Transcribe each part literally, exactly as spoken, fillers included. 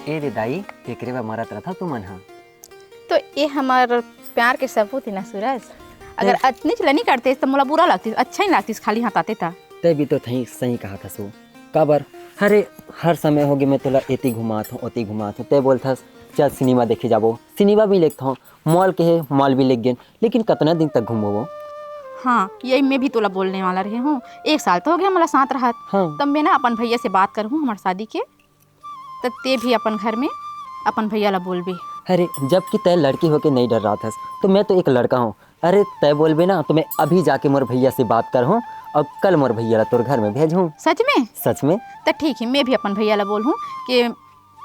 ए दे दाई, एकरे बर मरत रथव तुमन ह। तो ये हमर प्यार के सबूत हे ना सूरज। अगर अतनीच ल नी करते त मोला बुरा लगतिस, अच्छा ही लगतिस खाली हाथ आते त। तै भी तो थई सही कहा थसो। काबर? अरे, हर समय होगे मैं तोला एती घुमात हूँ, ओती घुमात हूँ, तै बोलथस चल सिनेमा देखे जाबो, सिनेमा भी लेगथों, मॉल के हे, मॉल भी लेग गेन, लेकिन कतना दिन तक घूमबो? हाँ, यही मैं भी तोला बोलने वाला रहे हूँ। एक साल तो होगे हमला साथ रहत। हाँ। तब मैं ना अपन भैया से बात करहूँ हमर शादी के, तब तै भी अपन घर में अपन भैया ला बोलबे। अरे, जबकि तै लड़की होके नहीं डर्राथस, तो मैं तो एक लड़का हूँ। अरे, तै बोलबे ना, तो मैं अभी जाके मोर भैया से बात करहूँ और कल मोर भैया ला तोर घर में भेजहूँ। सच में? सच में। त ठीक हे, मैं भी अपन भैया ला बोलहूँ कि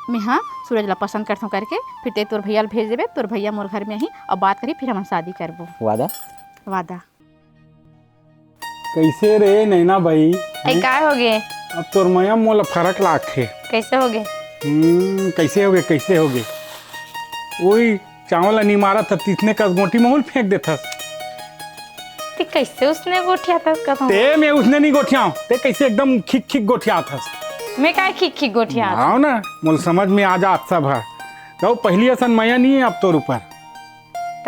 मैं हाँ सूरज ला पसंद करथों करके, फिर तै तोर भैया ला भेज देबे, तोर भैया मोर घर में आही और बात करही, फिर हमन शादी करबो। वादा? वादा। कैसे रे नैना बाई? ए, हैं? काय होगे? अब तोर मया मोला फरक लागथे। कैसे होगे? हम्म, कैसे होगे, कैसे होगे? ओई चावल ला निमारत हस, तिसने कस गोटी महूँ ल फेंक देथस। ते कैसे उसने गोठियाथस कथों? ते मैं उसने नी गोठियाव, ते कैसे एकदम खिक खिक गोठियाथस। मैं काय खिक खिक गोठियात? आओ ना, मोला समझ में आ जात सब ह। तो पहली असन मया नी हे अब तोर ऊपर।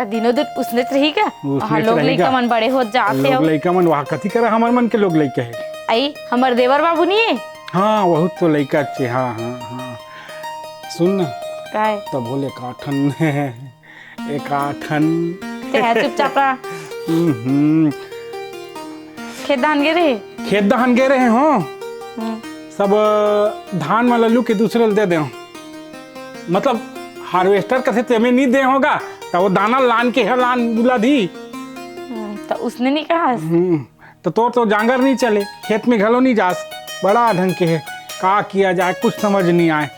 त दिनों दिन उसनेच रही का? उसनेच वहाँ लोग रही लइका का? मन बड़े होत जात हे लोग हो। लइका मन वहाँ कथी करा, हमर मन के लोग लइका हे। आई, हमर देवर बाबू नी हे? हाँ, वहू तो लइका चे, हाँ, हाँ, हाँ। सुन ना। काय? तब बोले एकाठन, एकाठन। ते है चुपचाप रहा। हम्म, हम्म। खेत धान गे रहे? खेत धान गे रहे हो। हम्म। सब, अ, धान मन ल लू के दूसरे ल दे दे। मतलब harvester कथे तेमे नी दे होगा, त वो दाना लान के है, लान बुला दी। हम्म, त उसने नी कहा। हम्म, त तोर तो जांगर नी चले, खेत में घलो नी जास, बड़ा ढंग के है, का किया जाए, कुछ समझ नी आए।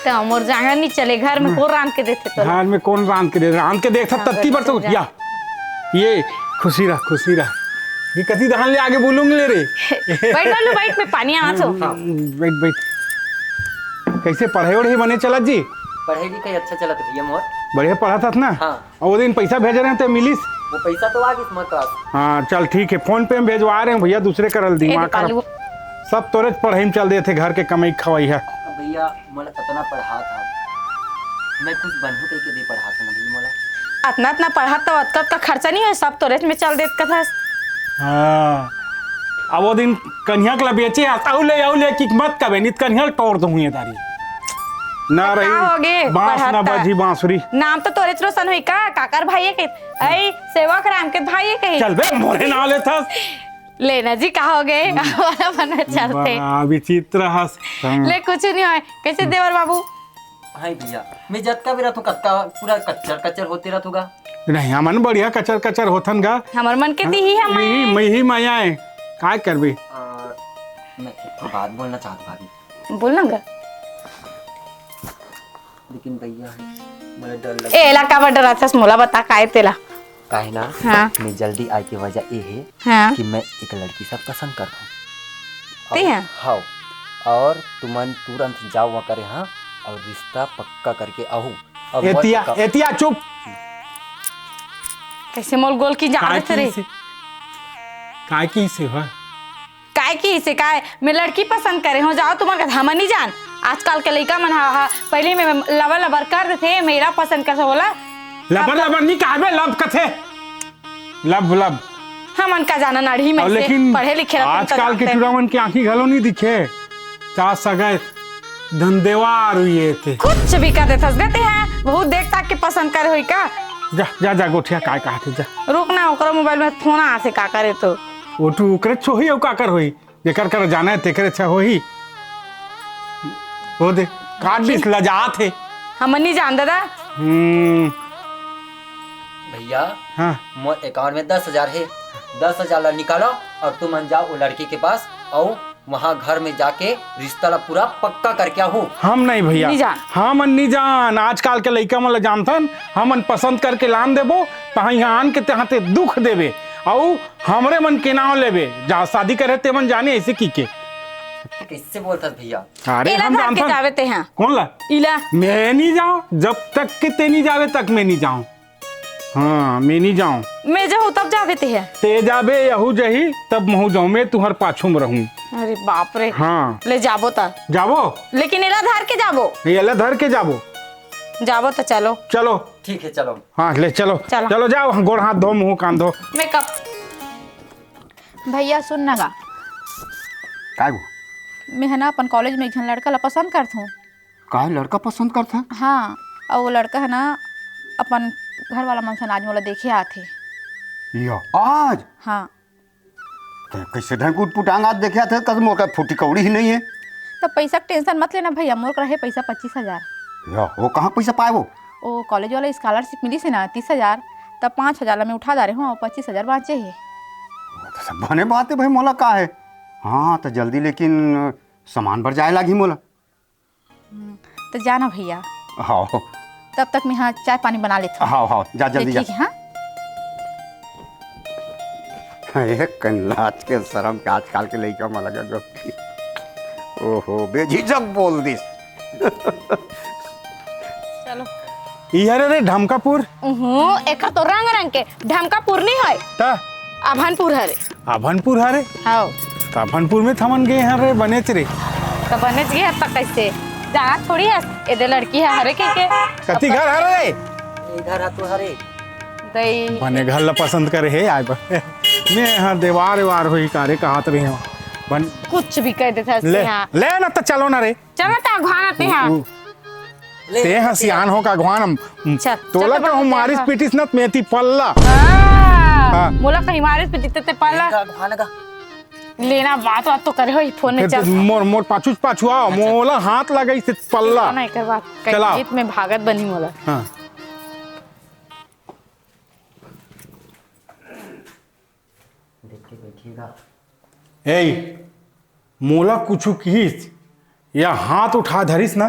त मोर जांगर नी चले, घर में हाँ। कोन रांध के देथे तोला? घर में कोन रांध के दे, रांध के देखता हाँ, तत्ती बर तो जा। या, ये खुशी रह, खुशी रह। ये कति धान ले आगे बोलूंग ले रे। बैठ बालू, बैठ, मैं पानी आत हो। हाँ। बैठ, बैठ। कैसे पढ़ाई वढ़ाई बने चलत जी? पढ़ाई लिखाई अच्छा चलत भैया मोर। बढ़िया पढ़त हस ना? हाँ। और वो दिन पैसा भेजे रहे ते मिलिस? वो पैसा तो आ गिस मोर पास। हाँ, चल ठीक है, फोन पे में भेजवा रहे हैं भैया, दूसरे करल ए, दिमाग खराब। कालू। सब तोरेच पढ़ाई में चल देथे, घर के कमाई खवाई है। अब भैया मोला अतना पढ़ात हस, मैं कुछ बनहूँ कहिके दे पढ़ात हस ना भैया मोला। अतना, अतना पढ़त त अतका, अतका खर्चा नहीं होय, सब तोरेच में चल देत कथस। हाँ, अब वो दिन कन्हैया के ला बेचे हस, अउ ले, अउ ले, कि मत कबे, नित कन्हैया ल तोड़ दूँ ये दारी। ना त रही का होगे? बांस ना पढ़त त बजी बांसुरी। नाम तो तोरेच रोशन होई का? काकर भाई है के? ऐ सेवक राम के भाई है कहीं? चल बे, मोरे नाव लेथस। लेना जी, का होगे? हम्म। हमारा मन में चलते। बड़ा विचित्र हस। हाँ। ले, कुछ नहीं होय। कैसे देवर बाबू? हाँ भैया, मैं जतका भी रहतूँ, कतका पूरा कच्चर कच्चर होते रहतूँ गा। नहीं, हमन बढ़िया कचर कचर होथन गा। हमर मन के हाँ, तिही हम आए। यही, मैं ही मैं आए। काय करबे? आ, मैं एक ठो बात बोलना चाहत भाभी। बोल ना गा। लेकिन भैया, मोला डर लग ए, एला काबर डराथस? मोला बता, काय तेला? काहे ना, हाँ। मैं जल्दी आए के वजह ये है हाँ। कि मैं एक लड़की से पसंद करता हूँ। ते और, हैं? हाँ, और तुमन तुरंत जाओ वहाँ करे, हाँ, और रिश्ता पक्का करके आहू। अब मत एतिया, का- एतिया, चुप। कैसे मोल गोल की जा काय रहे थे रे? की से? काय की से, हाँ? काय की से काय? मैं लड़की पसंद करे हूँ, जाओ तुमन का, हमन नहीं जान। आजकल के लइका मन हा, हा, पहले में लबर लबर कर देथे, मेरा पसंद कर होला। लबर अब लबर नहीं कहाबे, लब कथे। लब, लब। हमन का जाना नाढ़ी में और से लेकिन पढ़े लिखे रहते तो आजकल के जानते। टुरा मन के आँखी घलो नहीं दिखे। चार सगाई धंधेवार हुई है ते। कुछ भी कर देथस गा ते हैं, बहुत देख ताक के पसंद करे होई का? जा, जा, जा, गोठिया काय कहा थे, जा। रुक ना, ओकरो मोबाइल में फोन आथे, का करे तो? वो तू ओकरे छोही अउ काकर होही, जेकर कर जाना है तेकरे अच्छा होही। वो दे, काट दिस, लजात हे। हमन नहीं जान दादा। हम्म। भैया, हाँ। मोर अकाउंट में दस हजार है, दस हजार ला निकालो और तुमन जाओ वो लड़की के पास, और वहाँ घर में जाके रिश्ता ला पूरा पक्का करके आहू। हम नहीं भैया, नहीं जान। हमन नहीं जान। आजकल के लइका मन ला जानथन, हमन पसंद करके लान देबो, तहाँ यहाँ आन के तहाँ ते दुख देबे, अउ हमरे मन के नाव लेबे, जा शादी करे ते मन जाने ऐसे की के। कैसे बोलथस भैया? अरे एला हम धर के जानथन। जावे ते हाँ। कौन ला? इला। मैं नहीं जाऊँ, जब तक के ते नहीं जावे तक मैं नहीं जाऊँ। हाँ, मैं नहीं जाऊँ। मैं जाऊँ तब जाबे ते है। ते जाबे, यहू जही, तब महू जाऊँ। मैं तुहर पाछू में रहूँ। अरे बाप रे। हाँ। ले जाबो त। जाबो? लेकिन एला धर के जाबो। एला धर के जाबो। जाबो त चलो। चलो। ठीक है, चलो। हाँ, ले चलो। चलो। चलो जाओ, गोड़ हाथ धो, मुँह कान धो। मेकअप। भैया सुन ना गा। काय वो? मैं है ना अपन कॉलेज में एक झन लड़का ला पसंद करत हूँ। काय लड़का पसंद करत है? हाँ, और वो लड़का है ना अपन घर वाला मन सन आज मोला देखे आत हे। या आज? हाँ। तो कैसे ढंग उठपुटांग आज देखे आत हे, कस मोर का फूटी कौड़ी ही नहीं है। तो पैसा के टेंशन मत लेना भैया, मोर करा हे पैसा पच्चीस हजार। या, वो कहाँ पैसा पाए वो? वो कॉलेज वाला स्कॉलरशिप मिली से ना तीस हजार, तब पाँच हजार ला मैं उठा डारे हूँ और पच्चीस हजार बाँचे हे। वो तो सब बने बात है भाई, मोला का है। हाँ, तो जल्दी लेकिन सामान बर जाए लागी मोला। हम्म, तो जाना भैया। हाँ। तब तक मैं यहाँ चाय पानी बना लेता हूँ। हाँ, हाँ, जा जल्दी जा। ठीक है, हाँ। एक कन लाज के शरम के आजकल के लइका मन लगा गप। ओहो, बेझिझक बोल दिस। चलो। इहरे रे ढमकापुर। उहूं, एकर तो रंग रंग के ढमकापुर नहीं होय। त? अभनपुर हरे। अभनपुर हरे? हाव। त अभनपुर में थमन गे हन रे बनेच रे। त बनेच गे हस त कैसे? जाना थोड़ी हस, एदे लड़की ह हरे के के। कति घर हरे रे? इधर ह तो हरे। दई। बने घर ला पसंद करे हे आय बर। मैं हाँ देवार वेवार होही कारे कहत रही हूँ। बन कुछ भी कह देता ले, हाँ। ले ना त चलो ना रे। चलो त अघवान आते हैं। उ- ले, ते ह सियान हो का अघवान हम। चल, तोला चल, कहूँ चल, मारिस चल। पीटिस न त मेती पल्ला। हाँ, हाँ। मोला कहीं मारिस पीटिस ते पल्ला। का अघवान का? लेना बात बात तो करे हो फोन में। फिर चल। मोर मोर पाछू पाछू आओ, अच्छा। मोला हाथ लगाई से पल्ला। ना एकर बात। चलाओ। गीत में भागत बनी मोला। हाँ। देख के बैठिएगा। ए, मोला कुछु किहिस या हाथ उठा धरिस ना,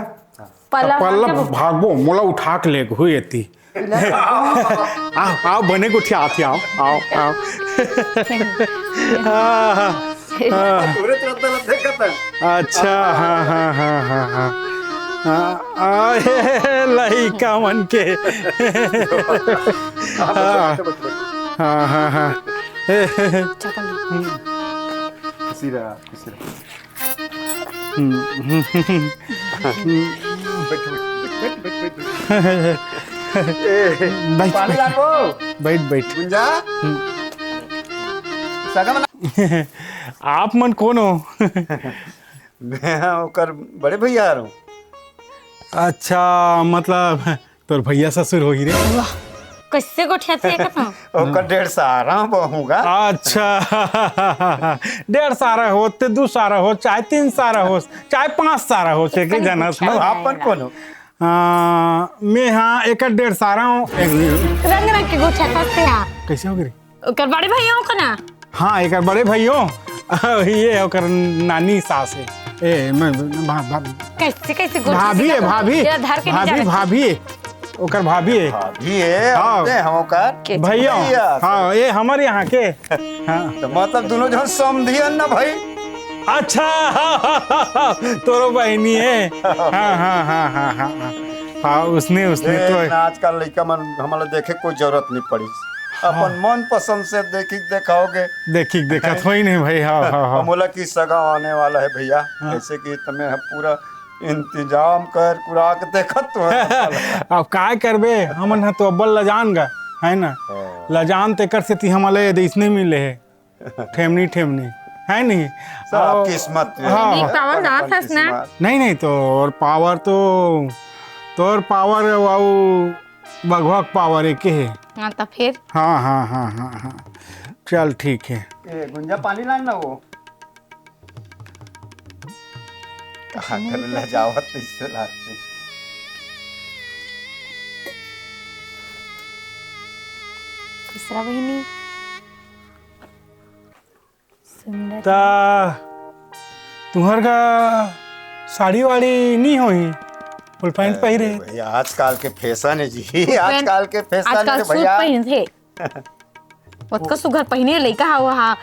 पल्ला त पल्ला भाग के भागबो, मोला उठा के लेगहू एती। आओ, आओ, बने गोठियात हे, आओ, आओ, आओ। हाँ, हाँ, हाँ। तुरंत रद्दा ला देखत है। अच्छा, हाँ, हाँ, हाँ, हाँ, हाँ। हाँ, आ, हे, हे, लइका मन के। हाँ, हाँ, हाँ, हाँ। हे, हे, हे। खुशी रहा, खुशी रहा। हम्म, हम्म, हम्म, हम्म। बैठ, बैठ, बैठ, बैठ, बैठ, बैठ। ए, बैठ, पानी बैठ। लाबो। बैठ, बैठ। गुंजा। हम्म। सगा बना। आप मन कोन हो? मैं ओकर बड़े भैया हरौं। अच्छा, मतलब तोर भैया ससुर होही रे। वाह, कैसे गोठियाथे कथों? ओकर डेढ़ सारा बहू गा। अच्छा, डेढ़ सारा हो, ते दू सारा हो, चाहे तीन सारा हो, चाहे पाँच सारा हो, से के जनस न। आपन कोन हो? आ, मैं हाँ एक डेढ़ सारा हूँ। रंग रंग के गोठियाथस ते हाँ। कैसे हो गे रे? ओकर बड़े भैया हो का ना? हाँ, एकर बड़े भैया, ये ओकर नानी सास हे। ए, मैं, भा-, भा-, कैसे, कैसे गोठियाथे भाभी हे, कथों? भाभी। ये धर के नहीं भाभी, जावे। भाभी हे। ओकर भाभी हे। भाभी हे, हाँ। होते हैं ओकर। के भैया, भैया। हाँ, ये हमर यहाँ के। हाँ। तो मतलब दोनों जन समधियन ना भाई। अच्छा, हाँ, हाँ, हाँ, हाँ, तोरो बहिनी हे। हाँ, हाँ, हाँ, हाँ, हाँ, हाँ। हाँ, उसने, उसने ए, तो ना, आजकल लइका मन हमला देखे कोई जरूरत नहीं पड़ी। हाँ। अपन मन पसंद से देखी देखाओगे। देखी देखत होई नहीं भाई, हाँ, हाँ, हाँ। मोला कि सगा आने वाला है भैया, हाँ। ऐसे कि तमें हम पूरा इंतजाम कर कुरा के देखत तो है। अब काय करबे, हमन ह तो अब्बल लजान गा, है ना? हाँ। लजान तेकर सेती हमला ये देश नहीं मिले है। ठेमनी, ठेमनी, है नहीं? सब और किस्मत में। हाँ। नीक पावर अपन जात हस ना? किस्मत। नहीं, नहीं, तोर पावर तो, तोर पावर अउ बघवा के पावर एके हे। हाँ, तो फिर? हाँ, हाँ, हाँ, हाँ, हाँ। चल, ठीक है। ए, गुंजा पानी लान ना वो। कहाँ कर लजावत इससे लागते। दूसरा बहिनी। सुंदर। ता तुहर का साड़ी वाड़ी नहीं होही, फुल पैंट पहिरे। अरे भैया, आजकल के फैशन है जी, आजकल के फैशन आजकल है सूट भैया। पहिनथे। ओतका सुघर पहिने लइका हवा हा।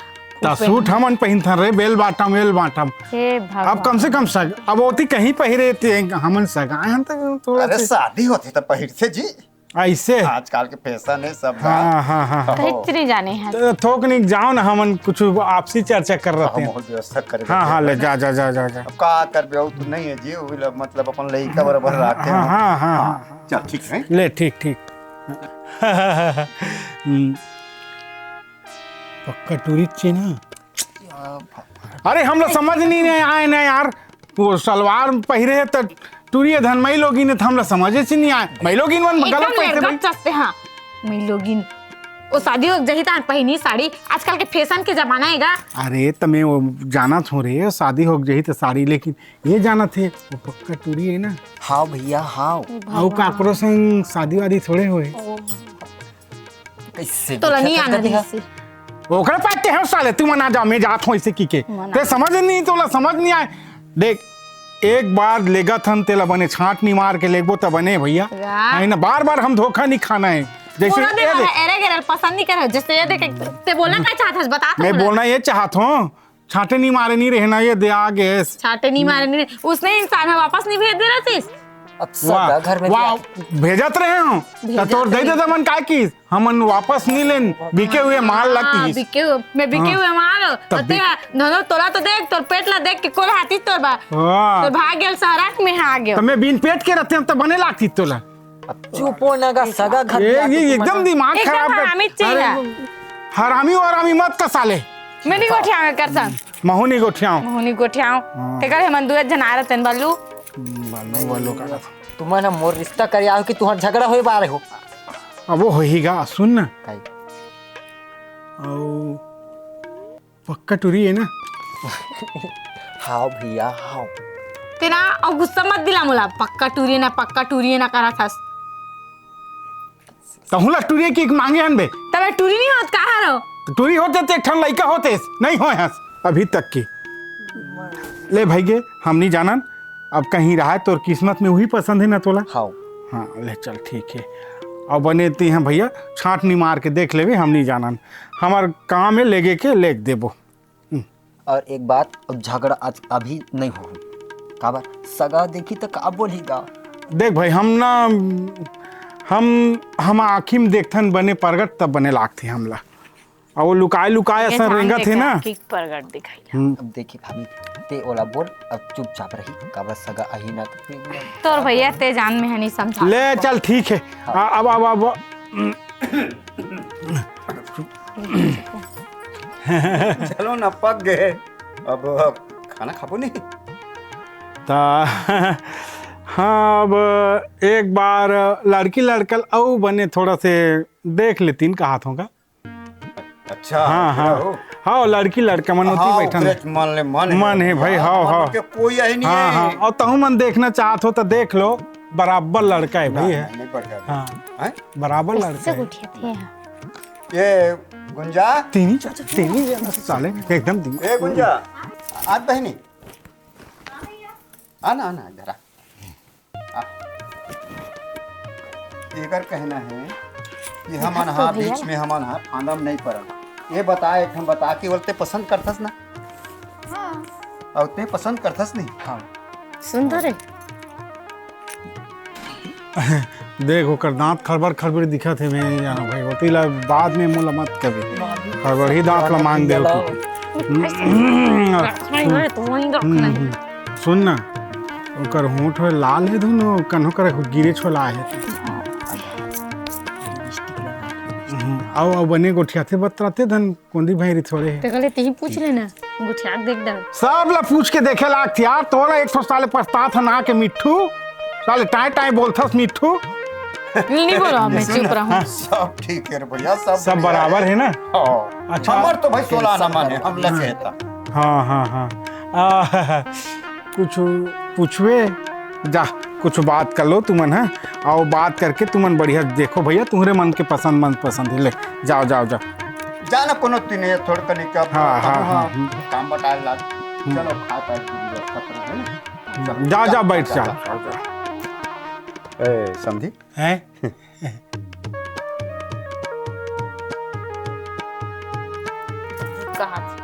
ता सूट हमन पहिनथन रे, बेल बाटम, बेल बाटम। हे भगवान। अब कम से कम सग-, अब ओती कहीं पहिरे ते हमन सगाए हन त थोड़ा अरे से शादी होती त पहिरथे जी। ऐसे? आजकल के फैशन है सब। हाँ, हाँ, हाँ, हाँ। कहीं नहीं जाने हैं। तो थोक नहीं जाओ ना, हमन कुछ आपसी चर्चा कर रहे हैं। व्यवस्था कर हाँ, हाँ, ले जा, जा, जा, जा, जा। अब का करबे, वो तो नहीं है जी, वो मतलब अपन लइका बराबर रखते हैं। हाँ, हाँ, हाँ। चल, ठीक है। ले, ठीक, ठीक। हम्म। पक्का टूरी चे ना। अरे, हम लोग समझ नहीं, नहीं आए ना यार। वो सलवार पहिरे है त टूरी धन मई लोगिन है, त हमला समझे से नहीं आए। मई लोगिन मन गलत एकदम पैसे लड़का भाई। चस्ते, हाँ। मई लोगिन। वो शादी हो जही त पहिनी साड़ी, आजकल के फैशन के जमाना है गा। अरे, त मैं वो जानत हूँ रे, शादी हो जही त साड़ी, लेकिन ये जानत है, वो पक्का टूरी है ना। हाँ भैया, हाँ। अउ काकरो संग शादी वादी थोड़े होए। कैसे तोला नहीं आना रहिस। ओकरे पास ते हो साले, तू मना जा, मैं जात हूँ इसे की के। मना। ते समझ नहीं, तोला समझ नहीं आए। देख, एक बार लेगत हन तेला बने छांट नहीं मार के लेगबो त बने भैया। वाह। नहीं ना, बार बार हम धोखा नहीं खाना है। जैसे बोला दे ये वाला देख। एरे गेरे पसंद नहीं करे, जैसे ये देख, ते बोलना क्या चाहत हस, बता तो मैं बोला। बोलना ये चाहत हूँ, छांटे नहीं मारे नहीं रहना, ये दे आ गैस। छांटे नहीं मारे नहीं, उसने इंसान है, वापस नहीं भेज दे रहा थी। अब वाह, सगा घर में वाह, दिया। भेजत रहे हो। भेजत त तोर दे रहे। दे मन काय की, हमन वापस नहीं लेन, बिके हुए माल ला हाँ, की। बिके हुए, मैं बिके हाँ। हुए माल। तब अते बिक- हा, दोनों तोला तो देख, तोर पेट ला देख के कोल हाथी तोर बा। वाह। तो भाग गेल सहरा में आ गेल। त मैं बिन पेट के रहते हम त बने लागती तोला। अब चुप हो ना गा, सगा घर ये, जाके ये तुम एकदम बना। दिमाग एकदम खराब कर। हरामी चीज अरे, है। हरामी और हरामी मत का साले। मैं नहीं गोठियावे कर सन। महू नहीं गोठियाओ। महू नहीं गोठियाओ। हाँ। ते करे हमन दुए जन आ रहतन बालू। हम्म, बालू, बालू का। तुमन ह मोर रिश्ता करे आओ कि तुहर झगड़ा होए बारे हो? अब वो होही गा, सुन ना। काई? अउ पक्का टूरी है ना? हाव भैया, हाव। तेना अउ गुस्सा मत दिला मोला, पक्का टूरी है ना, पक्का टूरी है ना करा थस। तहूँ ला टूरी के मांगे हन बे। तबे टूरी नहीं होत का हरो? टूरी होते ते एक ठन लइका होते, नहीं होए हस अभी तक की। ले भाई गे, हम नहीं जानन, अब कहीं रहा तोर किस्मत में वही पसंद है ना तोला। हाव। हाँ, ले चल ठीक है। अब बने ती हैं भैया, छांट नहीं मार के देख लेवे, हम नहीं जानन। हमार काम है लेगे के लेग देबो। हम्म। और एक बात, अब झगड़ा आज अभी नहीं हो, काबर सगा देखी तो का बोली गा? देख भाई, हम ना, हम, हम आँखी में देखथन बने परगट तब बने लागथे हमला। अउ वो लुकाए लुकाए ये असन जान रेंगत के हे ना। आँखी परगट दिखाई। हम्म। अब देखी भाभी, ते ओला बोल, अब चुपचाप रही, काबर सगा अही ना तो फिर ना। तोर भैया ते जान में हनी समझा। ले चल ठीक है। हाँ। आ, अब, अब, अब, चलो ना, पक गए। अब खाना खाबो नहीं? ता, हाँ, अब एक बार लड़की लड़कल अउ बने थोड़ा से देख लेतीन, कहात हों का। अच्छा, हाँ, हाँ। हाँ, लड़की लड़का मन होती हाँ, बैठन। मन ले, मन हे। मन हे भाई, हाँ, हाँ। कोई यही नहीं हाँ, है। हाँ। अउ तहूँ मन देखना चाहत हो तो देख लो, बराबर लड़का है भाई, नहीं, है। नहीं, बढ़िया। हाँ। हैं? बराबर लड़का है। गोठियाथे। ये गुंजा। तेनी चाचा, तेनी साले, एकदम तेनी। ए गुंजा, आज बहिनी। आना, आना, इधर आ। आ। एकर कहना है कि हमन हा बीच में हमन हा फांदा में नहीं पड़न। ये बता, एक हम बता के बोलते पसंद करथस ना? हाँ। अउ ते पसंद करथस नहीं? हाँ। सुंदर है। देख, ओकर दांत खड़बड़ खड़बड़ दिखत हे, मैं नहीं जाना भाई, ओती ला बाद में मोला मत कभी। खड़बड़ ही दांत ला मांग दे। हम्म, हम्म। सुन ना, ओकर होंठ ह लाल हे, दुनो कन्हो कर गिरे छोला हे। हम्म, अउ, अउ बने गोठियाथे बतराथे धन कोंदी भैरी थोड़े हे। ते कहले, तेही पूछ लेना, गोठिया के देख डाल। सब ला पूछ के देखे लागत यार, तोला एक ठो साले पछतात हन आके मिट्ठू, साले टाय टाय बोलथस मिट्ठू। नहीं बोलो, मैं चुप रहूं। सब ठीक है रे भैया, सब सब बढ़िया बराबर है। है ना? हाँ। अच्छा। हमर तो भाई सोलह आना मन है, हम लगे था। हाँ, हाँ, हाँ। आ, कुछ पूछवे जा, कुछ बात कर लो तुमन, हैं? अउ बात करके तुमन बढ़िया देखो भैया, तुम्हरे मन के पसंद, मन पसंद है, ले, जाओ, जाओ, जाओ। जाना कोनो तीन ये थोड़ कनी का हाँ, हाँ, हाँ, हाँ, हम्म। काम बटाए लाग। हम्म। चलो, खा पाए की व्यवस्था करो, है ना? हम्म, जा, जा, बैठ जा। ए, समधी? हैं? कहाँ थी?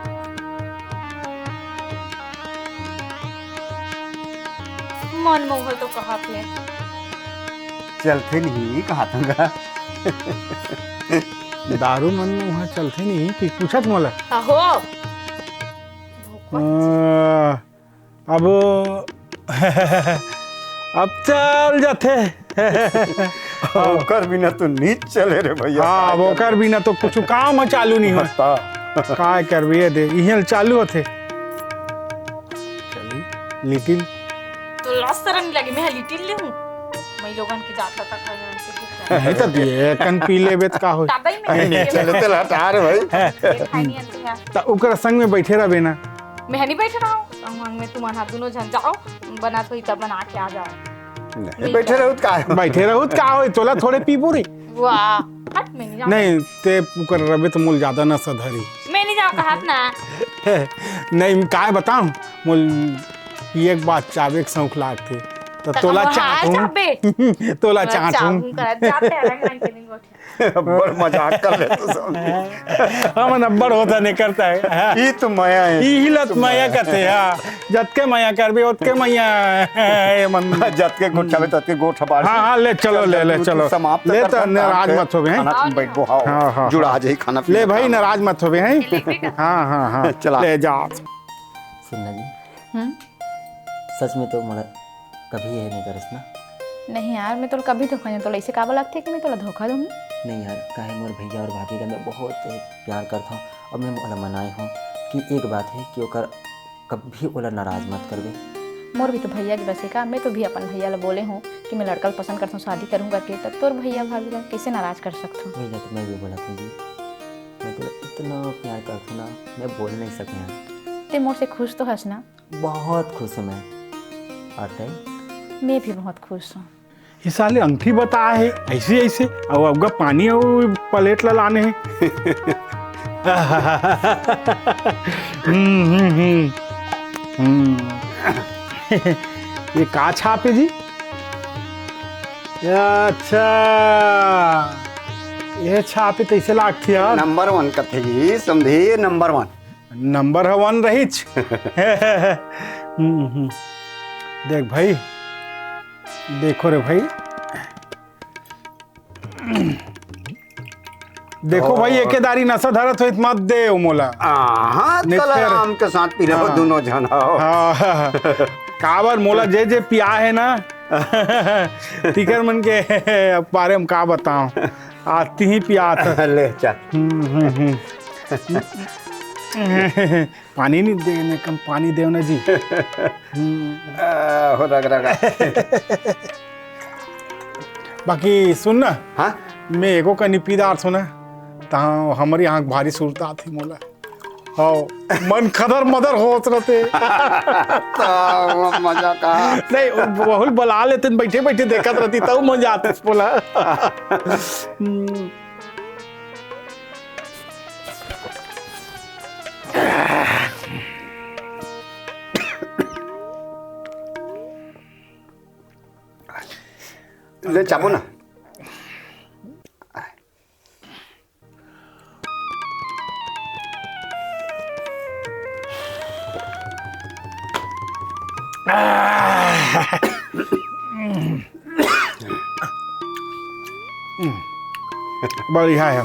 मन मोहल तो कहाँ थे? चलथे नहीं, कहा था। दारू मन में वहाँ चलथे नहीं कि पूछत मोला। अहो। अ, अब, अब चल जाथे। ओकर बिना तो नीच चले रे भैया। हाँ, अब ओकर बिना तो कुछ काम चालू नहीं होता। काय करबे ये दे, इहे चालू होथे। चली, लिटिल। तो लाज शरम नहीं लगे, मैं लिटिल ले हूँ। मैं लोगन के जात तक है, उनसे कुछ नहीं तो दिए, कन पी लेबे त का होई? दादा ही मैं नहीं, चले, चले, हटा रे भाई। ये खाई नहीं आती है। त ओकर संग में बैठे रहबे ना। मैं नहीं बैठ रहा हूँ, संग में तुम हाथ दोनों झन जाओ, बना तो इतना बना के आ जाओ। नहीं, बैठे रहू त का है? बैठे रहू त का होई? तोला थोड़े पीबू रे। वाह, हट, मैं नहीं जाऊँ। नहीं, ते ओकर रहबे त मोल ज्यादा नशा धरी। मैं नहीं जाऊँ, कहा था ना। नहीं, काय बताऊँ, मोल एक बात चाबे के शौक लागथे। त त तोला हम चाहत हूँ। चाहबे। तोला तोला चाहत हूँ। चाहूँ करत जाते हैं, रंग रंग के नहीं गोठे। बड़ मजाक कर ले तू सब। हमन अब्बड़ होता नहीं करता है। हाँ। ई तो मया है। ई हिलत तो मया मया। करते, हाँ। जतके मया करबे, ओतके मया है, मन। जतके गोठ चाबे, ततके गोठ बाढ़। हाँ, हाँ, ले, चलो, चल, ले, ले, तू, तू चलो। समाप्त ले, कर तो अपना काम नाराज पे। मत होबे, हैं? खाना पीना बैठबो, हाँ। हाँ, हाँ, जुड़ा हाँ। जाए खाना पीना ले भाई, काम। नाराज मत होबे, हैं? ले, ले, ले। हाँ, हाँ, हाँ। चला। ले जा। सुन ना जी। हम्म? सच में तो मोला कभी ये नहीं करस ना। नहीं यार, मैं तोला कभी धोखा नहीं, तोला ऐसे काबर लगथे कि मैं तोला धोखा दूँ? नहीं यार, काहे मोर भैया और भाभी ला मैं बहुत प्यार करता हूँ और मैं ओला मनाए हूँ कि एक बात है कि ओकर कभी ओला नाराज मत करबे। मोर भी तो भैया के बसे का, मैं तो भी अपन भैया ला बोले हूँ कि मैं लड़का ला पसंद करता हूँ, शादी करूँ करके, तब तोर भैया भाभी ला कैसे नाराज कर सकता हूँ? वही ला तो मैं भी बोला था जी, मैं तो इतना प्यार करता हूँ ना, मैं बोल नहीं सकता यार। ते मोर से खुश तो हस ना? बहुत खुश हूँ मैं। और तय? मैं भी बहुत खुश हूँ। ये साले अंगठी बता है, ऐसे, ऐसे। अब अबगा पानी अउ प्लेट ला लाने हे। हम्म, हम्म, हम्म। हम्म। ये का छाप हे जी? अच्छा, ये छाप हे, तैसे लागथे यार। नंबर वन कथे जी, समझे, नंबर वन। नंबर ह वन रहिच। हम्म, हम्म। देख भाई, देखो रे भाई, देखो भाई, एके दारी नशा धरत होइत मत दे मोला। हाँ, हाँ, नहीं कल फिर आराम के साथ पी लेबो हाँ। दोनों झन, हाँ। हाँ, हाँ, हाँ। काबर मोला जे जे पिया हे ना, तिकर मन के बारे में का बताओ, आज तिही पियात हे। ले चल। हम्म, हम्म, हम्म। पानी नहीं देने, कम पानी देव ना जी। हम्म। आ, हो रग रग। बाकी सुन ना, हाँ? मैं एको कनी पी डारथों ना, तहाँ हमर यहाँ भारी सुरता आथे मोला। हव, मन खदर मदर होत रथे। तो मजा का। नहीं, वो बहुत बला लेते, बैठे बैठे देखत रहती, तब मजा आते बोला। हम्म। ले चाबो ना। बढ़िया हे।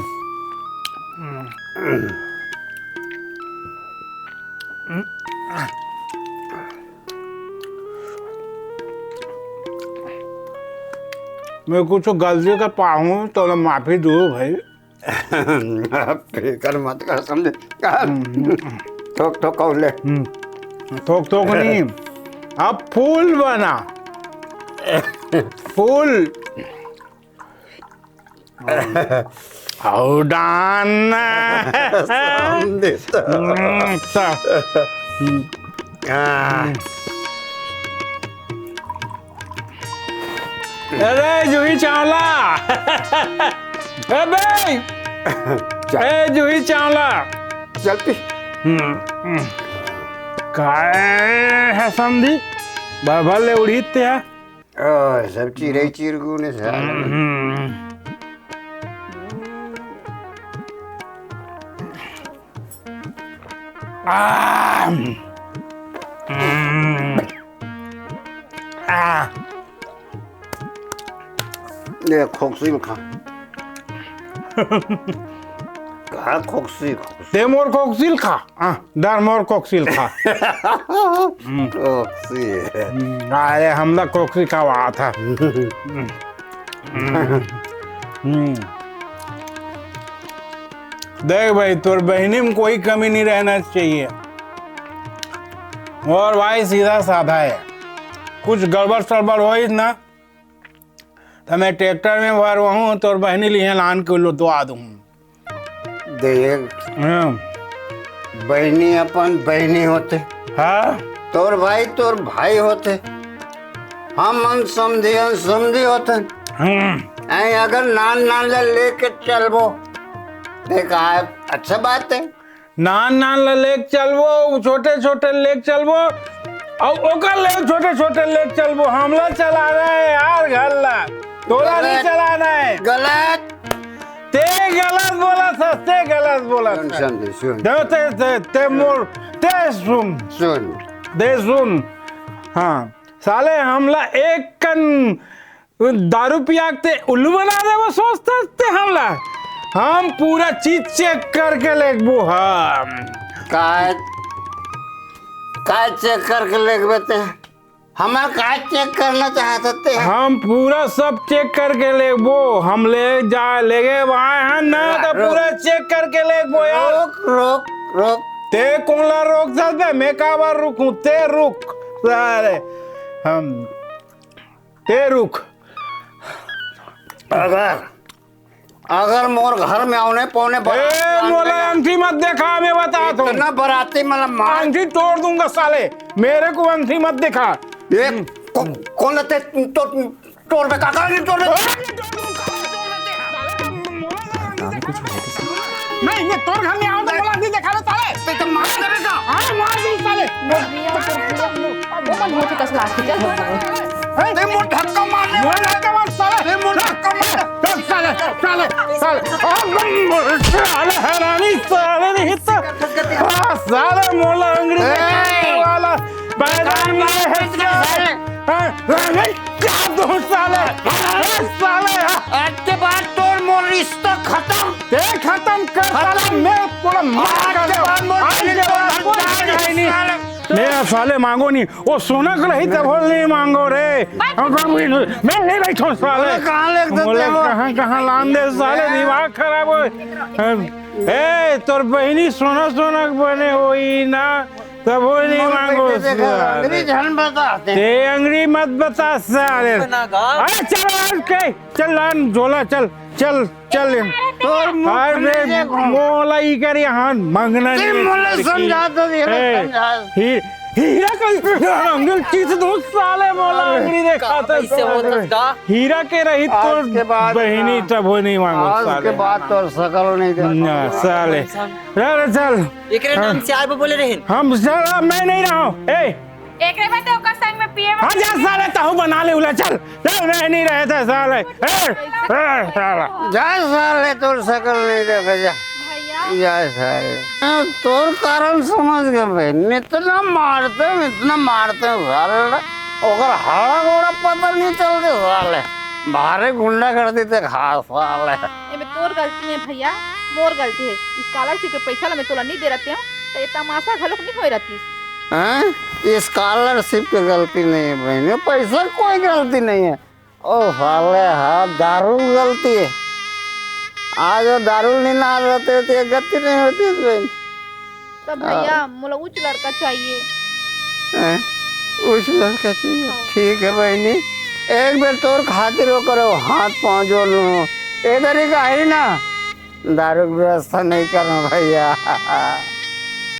मैं कुछ गलती कर पाऊँ तो माफी दो भाई। फिकर मत कर, समझे? हम्म। ठोक ठोक और ले। हम्म। ठोक ठोक नहीं, अब फूल बना। फूल। और डान। समझे तो। हम्म, तो। हम्म। हाँ। अरे जूही चावला। ए बे। चल। ए जूही चावला। चल पी। हम्म, हम्म। काय हे समधी? बाबा ले उड़ीत हे। ओ, सब चिरई चिरगुन हे साला। हम्म। आ, हम्म। आ। ये खोकसी ल खा। का खोकसी, खोकसी? ते मोर खोकसी ल खा। हाँ, डर मोर खोकसी ल खा। खोकसी। हम्म, अरे, हमला खोकसी खवात हे। हम्म। हम्म। देख भाई, तोर बहिनी में कोई कमी नहीं रहना चाहिए। और भाई सीधा साधा है, कुछ गड़बड़ सड़बड़ होइस ना, तो मैं ट्रैक्टर में भरवाहूँ, तोर बहिनी लिए लान के लुदवा दूँ। देख, हाँ। बहिनी अपन बहिनी होथे। हाँ। तोर भाई तोर भाई होथे। हमन समधियन समधी होथन। हम्म। ऐ अगर नान नान ला लेके चलबो, देख, आ, अच्छा बात है। नान नान ला लेके चलबो, छोटे छोटे लेके चलबो, अउ ओकर ले छोटे छोटे लेके चलबो। हमला चलाना है यार घर ला, तोला नहीं गलत। चलाना है। गलत। ते गलत बोलत हस, ते गलत बोलत सुन, हस। सुन, सुन। दे, ते, ते, ते मोर, ते सुन। सुन। दे सुन। हाँ, साले हमला एक कन दारू पिया के ते उल्लू बना देबो सोचत हस ते हमला। हम पूरा चीज चेक करके लेगबो हम। काय, काय चेक करके लेगबे ते? हमर का चेक करना चाहत हस ते? हम पूरा सब चेक करके लेगबो। हम ले जा, लेगे आए हन ना, त रुक। पूरा चेक करके लेगबो यार। रुक, रुक, रुक। ते कोन ला रोकत हस बे? मैं काबर रुकूं? ते रुक। सारे, हम, ते रुक। अगर अगर मोर घर में औने पौने ए, बारात मोला अंगठी मत देखा, मैं बतात हूँ। इतना बाराती मतलब मार। अंगठी तोड़ दूंगा साले, मेरे को अंगठी मत दिखा। ये को-, कौन लेते तो तोड़ बे काका, नहीं तोड़ बे। ए, नहीं, ये तोर घर में आओ तो बोला, नहीं देखा रे साले। ते तो मार करे का? हाँ, मार दे साले। वो मन हो चुका सुना के, चल। ए, ते मोर धक्का मारने वाला है। धक्का मार साले। ते मोर धक्का मार। चल साले, साले, साले। आ, साले हरामी, साले नहीं तो। आ, साले मोला अंगड़ी ए। देखने वाला। मैदान में है साले। हाँ, हाँ, नहीं, क्या दो साले? ए, साले, हाँ। आज के बाद तोर मोर रिश्ता खत्म। ते खतम कर साले, मैं पूरा मार आज के बाद मोर आज के बाद कोई नहीं, साले। मैं साले मांगो नहीं, वो सोना को नहीं तब नहीं मांगो रे। हम, हम, मैं नहीं बैठो साले। बोले, कहाँ ले देते मोले हो? कहाँ, कहाँ लान दे साले, दिमाग खराब हो। ए, तोर बहिनी सोना सोना बने होई ना, तब वो नहीं मांगो साले। अंगड़ी झन बताते। ते अंगड़ी मत बता साले। अरे चल आज के, चल लान झोला, चल। चल, चल। तोर मुंह अरे, खुले से घूम। मोला ई कर यहाँ मंगना ते नहीं मोला है। समझा तो दे, ए, समझा। ही-, हीरा का अंगल चीज दो साले मोला अंगड़ी देखा था। इससे होता का? हीरा के रही आज तो के बाद बहिनी ना। तब वो नहीं मांगो आज साले। के बाद तो शकल नहीं देखो। ना, साले। अरे चल। एकरे नाम से आए बोले रहे। हम साला मैं नहीं रहा हूँ। ए, एकरे में तो ओकर संग में पिए में हाँ, जा साले, तहु बना ले उला, चल। चल, मैं नहीं रहता साले। ए, ए, साला। जा साले, तोर शकल नहीं देखे, जा। भैया। जा साले। हाँ, तोर कारण समझ गए भाई, इतना मारते हैं, इतना मारते हैं साले। ओकर हाड़ा गोड़ा पता नहीं चलते साले। भारे गुंडा कर देते खा साले। एमे तोर गलती है भैया, मोर गलती है। स्कॉलरशिप के पैसा ला मैं तोला नहीं दे रहते हूँ, तो ये तमाशा घलोक नहीं होए रहती। हैं? ये स्कॉलरशिप के गलती नहीं है बहन, ये पैसा कोई गलती नहीं है। ओ साले, हाँ, दारू की गलती है। आज वो दारू नहीं ना रहते तो ये गलती नहीं होती इस बहन। तो भैया, हाँ। मोला उच लड़का चाहिए। हैं? उच लड़का चाहिए? हाँ। ठीक है बहनी, एक बेर तोर खातिर वो करो, हाथ पाँव जोड़ लूँ। इधर ही का ही ना, दारू की व्यवस्था नहीं करना भैया।